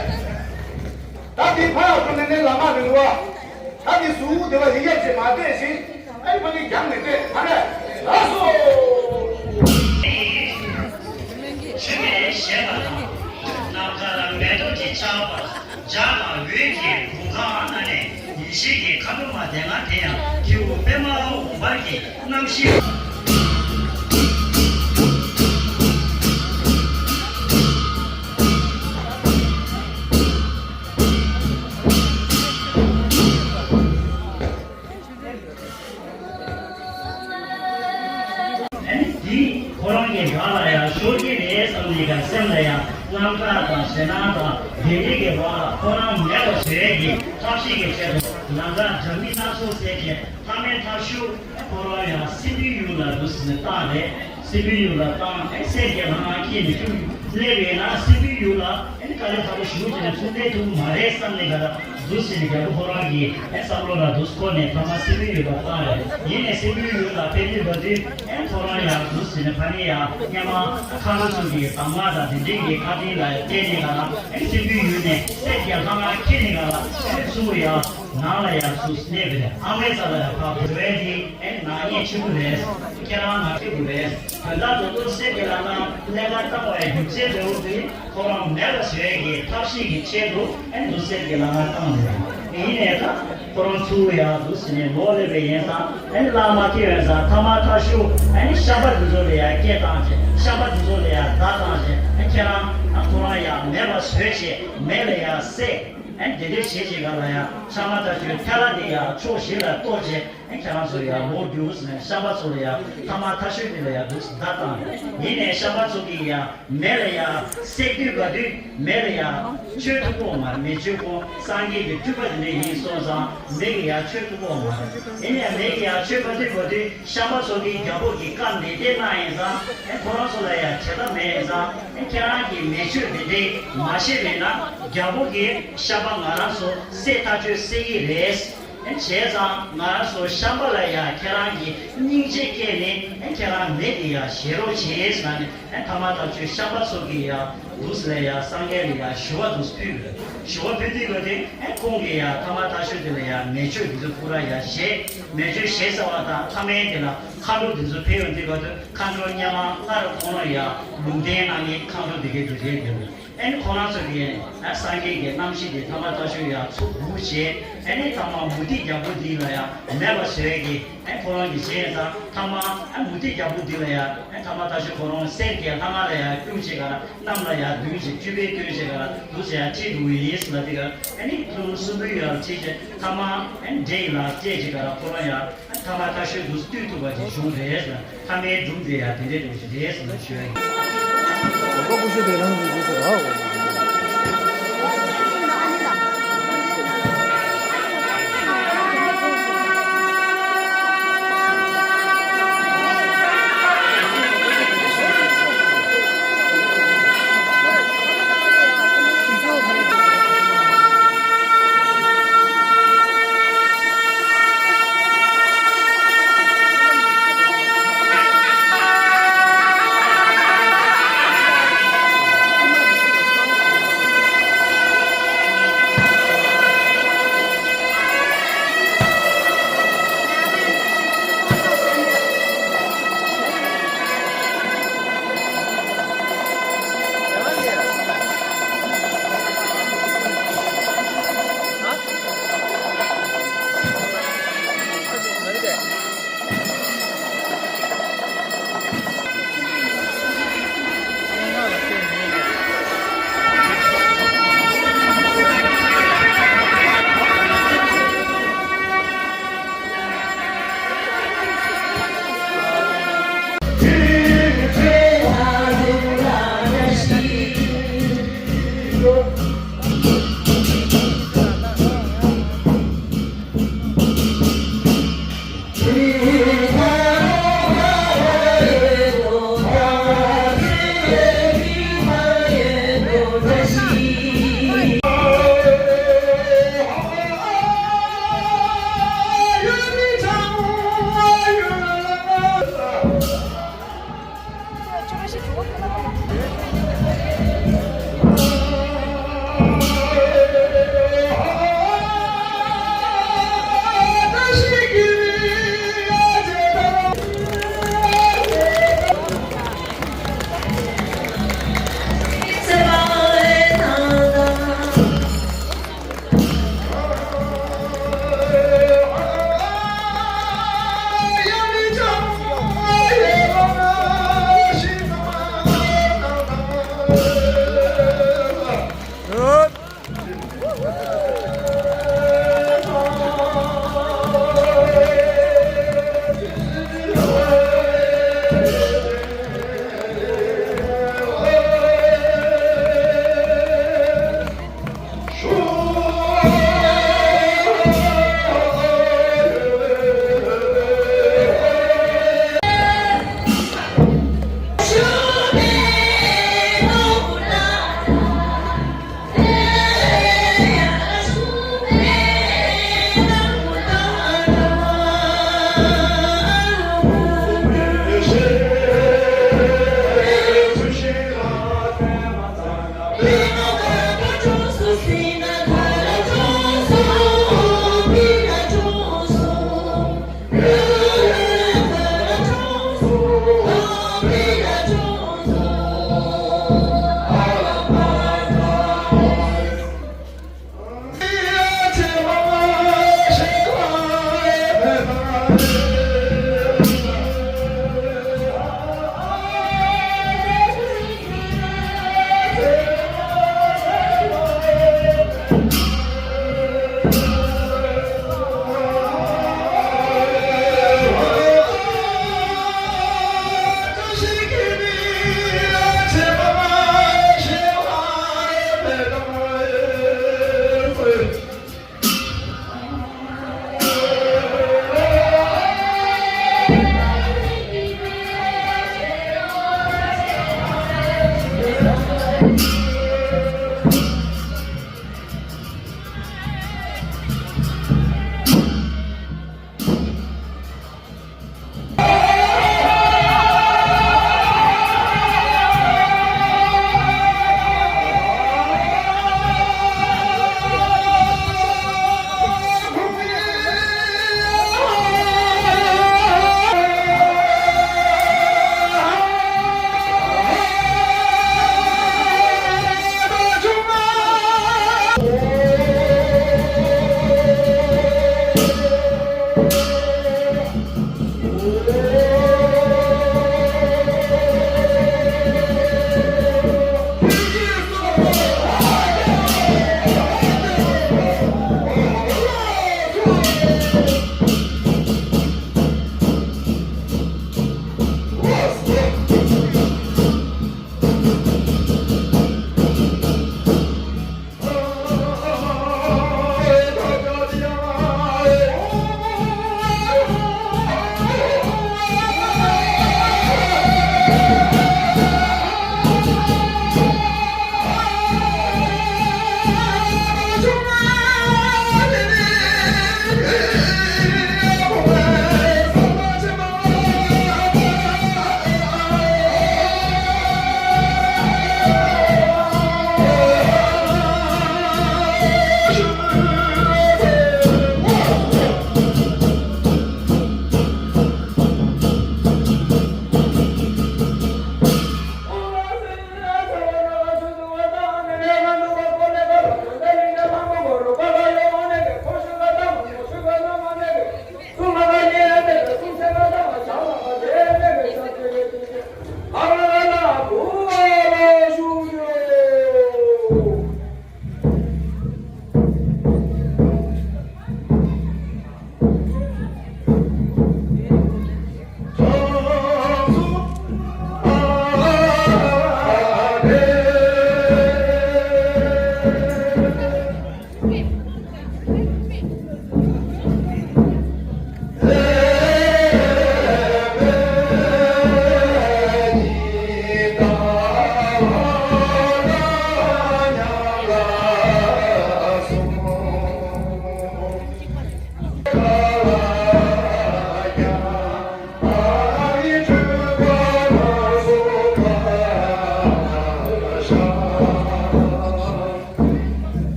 ད་འདི་ཕར་ཁོ་ནས་ནས་ལ་མ་རིང་བ། ད་འདི་གཟུགས་དེ་བ་ཡི་ཡབ་ཅེས་མ་བལྟས་ཤིང་། ཨ་ནི་ཕ་གི་རྒྱང་ནས་བལྟས་ཕ་རེད། ལགས་སོ། ཆུ་མེད་ཞེས་པ་དང་། ནམ་མཁའ་ལ་མེ་ཏོག་གི་ཆར་པ། བྱ་དང་འོད་ཀྱི་གུར་ཁང་ནང་ནས་ཡེ་ཤེས་ཀྱི་མཁའ་འགྲོ་མ་སྡེ་ལྔ་དེ་ཡང་ཁྱེའུ་པདྨ་འོད་འབར་གྱི་རྣམ་ཤེས། ཨ་ནི་འདི་ཁོ་རང་གི་རང་ལ་ཡང་ཤོར་གྱི་རེད་བསམ་ནས་ཀྱང་སེམས་ལ་ཡང་དངངས་སྐྲག་དང་ཞེད་སྣང་དང་དེ་འདྲའི་གི་རོགས་ལ་ཁོ་རང་མེད་པ་བཟོ་ཡས་ཀྱི་ཐབས་ཤེས་ཀྱི་ཆེད་དུ་ལམ་ཁ་འདྲ་མིན་སྣ་ཚོགས་བཙལ་བྱས་མཐའ་མའི་མཐའ་མཇུག་ཁོ་རང་ཡང་སྲིན་པོའི་ཡུལ་ལ་འདུག་ཟེར་ནས་བཏང་རེད། སྲིན་པོའི་ཡུལ་ལ་བཏང་ཨེ་གསེར་གྱི་ལྷ་ང་ཁྱེར་ནས་བཅུག་སླེབས་ཡོད་ན་སྲིན་པོའི་ཡུལ་ལ་ཨེ་དཀའ་ལས་ཁག་པོ་ཞེ་པོ་བྱས་ནས་ཚུར་སླེབས་ཐུབ་ཀྱི་མ་རེད་བསམ་ནས་ག་ལ། འདུག་ཟེར་ནས་རྒྱལ་པོ་ཁོ་རང་གིས་ཨེ་བསམ་བློ་ལ་འདུག་འཁོར་ནས་མཐའ་མ་སྲིན་པོའི་ཡུལ་ལ་བཏང་རེད། ཡིན་ནས་སྲིན་པོའི་ཡུལ་ལ་ཕེབས་དུས་བར་དུས་ཨེ་ཁོ་རང་ཡང་འདུག་ཟེར་ནས་ཕ་ནི་ཡང་སྔ་མ་མཁའ་འགྲོ་ཚོ་གི་གདམས་ངག་དང་དེ་འདྲའི་གི་བཀའ་དྲིན་ལ་བརྟེན་ནས་ག་ལ་ཨེ་སྲིན་པོའི་ཡུལ་ནས་གསེར་གྱི་ལྷ་ང་ཁྱེར་ནས་ག་ལ་ཨེ་ཚུར་ཡང་ནང་ལ་ཡང་ཚུར་སླེབས་པ་རེད། ཨ་མའི་རྩ་ལ་ཡང་ཕར་འགྲོ་ཡས་དེ་ཨེ་ནག་ཉེས་ཆེན་པོ་རེད། ཁྱེད་རང་ང་ཁྱེར་དགོས་རེད། དོན་དག་ཏུ་ཏུ་གསེར་གྱི་ལྷ་ང་ལས་ཀ་བཏང་བའི་རྒྱུ་མཚན་དེ་འོ་དེ། ཁོ་རང་མེད་པ་བཟོ་ཡས་ཀྱི་ཐབས་ཤེས་ཀྱི་ཆེད་དུ་ཨེ་འདུག་གསེར་གྱི་ལྷ་ང་བཏང་ནས། ཡིན་ནའི་ད་ཁོ་རང་ཚུར་ཡར་འདུག་ཟེར་ནས་ལོག་སླེབས་པ་ཡིན་ཙང་ཨེ་བླ་མ་ཁྱེད་ཡོད་ཙང་མཐའ་མ་མཐའ་གཞུག་ཨེ་ཤམ་པ་འདི་ཚོ་ལ་ཡར་སྐད་བཏང་བྱས། ཤམ་པ་འདི་ཚོ་ལ་ཡར་བརྡ་བཏང་བྱས། ཨེ་ཁྱེད་རང་ཨ་ཁོ་རང་ཡར་མེད་པ་བཟོས་བྱས་མེ་ལ་ཡར་བསྲེགས། ཨེ་དེ་འདྲས་བྱས་བྱས་ག་ལ་ཡར་མཐའ་མ་མཐའ་གཞུག་ཐལ་བ་འདི་ཡར་ཕྱོགས་བཞི་ལ་གཏོར་བྱས། ཨེ་ཁྱེད་རང་ཚོ་ཡར་ལོག་རྒྱུགས་ཟེར་ནས་ཤམ་པ་ཚོ་ལ་ཡར་མཐའ་མ་མཐའ་གཞུག་འདི་ལ་ཡར་འདུག་བརྡ་བཏང་། ཡིན་ནའི་ཤམ་པ་ཚོ་གིས་ཡར་མེ་ལ་ཡར་བསྲེགས་དུས་ག་དུས་མེ་ལ་ཡར་མཆོད་ཐུབ་ཀྱི་ཡོད་མ་རེད། མེ་མཆོད་ཁོ་སངས་རྒྱས་ཀྱི་སྤྲུལ་པ་དེ་འདྲ་ཡིན་སོང་ཙང་མེ་གིས་ཡར་མཆོད་ཐུབ་ཀྱི་ཡོད་མ་རེད། ཡིན་ནའི་མེ་གིས་ཡར་མཆོད་པ་དུས་ག་དུས་ཤམ་པ་ཚོ་གིས་རྒྱལ་པོ་གི་བཀའ་ནན་ཏན་གནང་ཡིན་ཙང་ཨེ་ཁོ་རང་ཚོ་ལ་ཡར་བྱེད་ཐབས་མེད་ཡིན་ཙང་ཨེ་ཁྱེད་རང་གིས་མེ་མཆོད་དེ་འདྲས་མ་བྱས་པས་ན་རྒྱལ་པོ་གིས་ཤམ་པ་ང་རང་ཚོ་བསད་ཐག་ཆོད་བསད་ཀྱི་རེད། བྱས་ཙང་ང་རང་ཚོ་ཤམ་པ་ལ་ཡང་ཁྱེད་རང་གིས་སྙིང་རྗེ་སྐྱེས་ནས་ཁྱེད་རང་མེ་དེ་ཡང་བཞེས་རོགས་བྱེད་ཟེར་ནས་མཐའ་མ་མཐའ་མཇུག་ཤམ་པ་ཚོ་གིས་ཡང་འདུག་ལ་ཡང་སངས་རྒྱས་ལ་ཡང་ཞུ་བ་འདུག་ཕུལ་དགོས། ཞུ་བ་ཕུལ་དུས་ལ་དེ་ཁོང་གིས་ཡང་མཐའ་མ་མཐའ་མཇུག་དེ་ལ་ཡང་མེ་མཆོད་དེ་ཚོ་ཕུལ་ར་ཡང་བཞེས། མེ་མཆོད་བཞེས་ཚར་བ་དང་མཐའ་མའི་དེ་ལ་མཁའ་འགྲོ་དེ་ཚོ་ཕེབས་ཡོང་དུས་སྐབས་དུ་མཁའ་འགྲོ་སྙེ་མ་སྔར་ཁོང་ལ་ཡང་ལུང་བསྟན་གནང་མཁན་མཁའ་འགྲོ་དེ་གའི་དེ་རེད་འདུག་ཨ་ནི་ཁོ་རང་ཚོ་གིས་ཨ་སངས་རྒྱས་ཀྱི་རྣམ་ཤེས་དེ་ཐ་མ་ཐ་ཤོས་ཡར་ཚུར་སྒུག་བྱས། ཨ་ནི་ཐ་མ་མུ་ཏིག་རྒྱལ་པོ་འདི་ལ་ཡང་མེད་པ་བཟོས་ཀྱི་ཨ་ཁོ་རང་གིས་བྱས་ཙང་ཐ་མ་ཨ་མུ་ཏིག་རྒྱལ་པོ་འདི་ལ་ཡང་ཨ་ཐ་མ་ཐ་ཤོས་ཁོ་རང་གསེར་གྱི་ལྷ་ང་ལ་ཡང་བསྐུར་བྱས་ག་ར་གནམ་ལ་ཡང་བརྡུངས་བྱས་སྤྲུལ་པའི་སྟོན་བྱས་ག་ར་འདུག་སེ་ཡང་ཁྲིད་འགྲོ་གི་ཡིན་ཟེར་ལབ་དེ་ག་ཨ་ནི་ཁོ་རང་གསུམ་པོའི་ཡར་ཁྲིད་བྱས་ཐ་མ་ཨ་འདྲེ་ཡི་ལ་སྤྲད་བྱས་ག་ར་ཁོ་རང་ཡང་ཨ་ཐ་མ་ཐ་ཤོས་འདུག་སེ་བཏུལ་ཐུབ་པ་ཅིག་བྱུང་རེད་ཟེར། ཐ་མའི་སྒྲུང་དེ་ཡང་དེ་འདྲའི་སྒྲུང་ཞིག་རེད་ཟེར་ནས་ཞུ་ཡ་ཡིན། གོ་སྐུ་ཞབས་དེ་རང་གི་ཡིན་ཟེར་བ།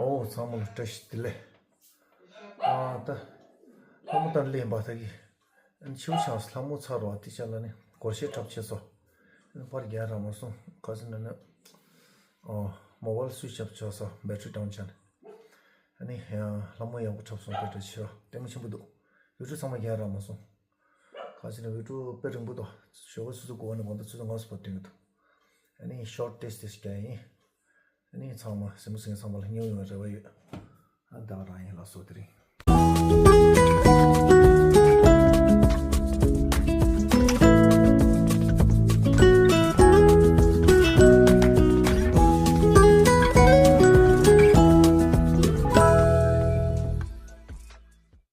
ཨོ། ཚང་མ་ལ་བཀྲ་ཤིས་བདེ་ལེགས། ཨ་ད་ལྷ་མོ་ད་ལེན་པ་ད་གི་ཨ་ནི་ཆེའུ་ཆང་ལྷ་མོ་ཚར་བ་དེ་ཆ་ལ་ནི་སྒོར་གཞས་འཁྲབ་བྱས་སོ། ཨ་ནི་པར་རྒྱག་རག་མ་སོང་། ག་ཟེར་ན་ནི་ཨོ་མོ་བལ་སུའི་ཆ་བྱས་སོ། བེ་ཊི་རི་ཌའུན་ཆ་ནི། ཨ་ནི་ཡང་ལྷ་མོ་ཡག་པོ་འཁྲབ་སོང་། དེ་འདྲ་ཆེ་བ་ལྟད་མོ་ཆེན་པོ་འདུག། ཡུ་ཊུབ་ཚང་མ་རྒྱག་རག་མ་སོང་། ད་ཕྱིན་ན་བི་ཌི་ཡོ་དཔེ་རིང་པོ་འདུག་ཞོགས་པ་ཆུ་ཚོད་དགུ་པ་ནས་བར་དུ་ཆུ་ཚོད་ལྔ་པ་བར་སྟོན་གྱི་འདུག་ཨ་ནི་ཤོཊ་ཊེ་སི་ཊི་དེ་ཞིག་རྒྱག་ཡིན། ཨ་ནི་ཚང་མ་གཟིགས་མོ་གཟིགས་མཁན་ཚང་མ་ལ་སྙིང་ཡོང་བའི་རེ་བ་ཡོད། ཨ་ད་ག་རང་ཡིན། ལགས་སོ། དེ་རིང་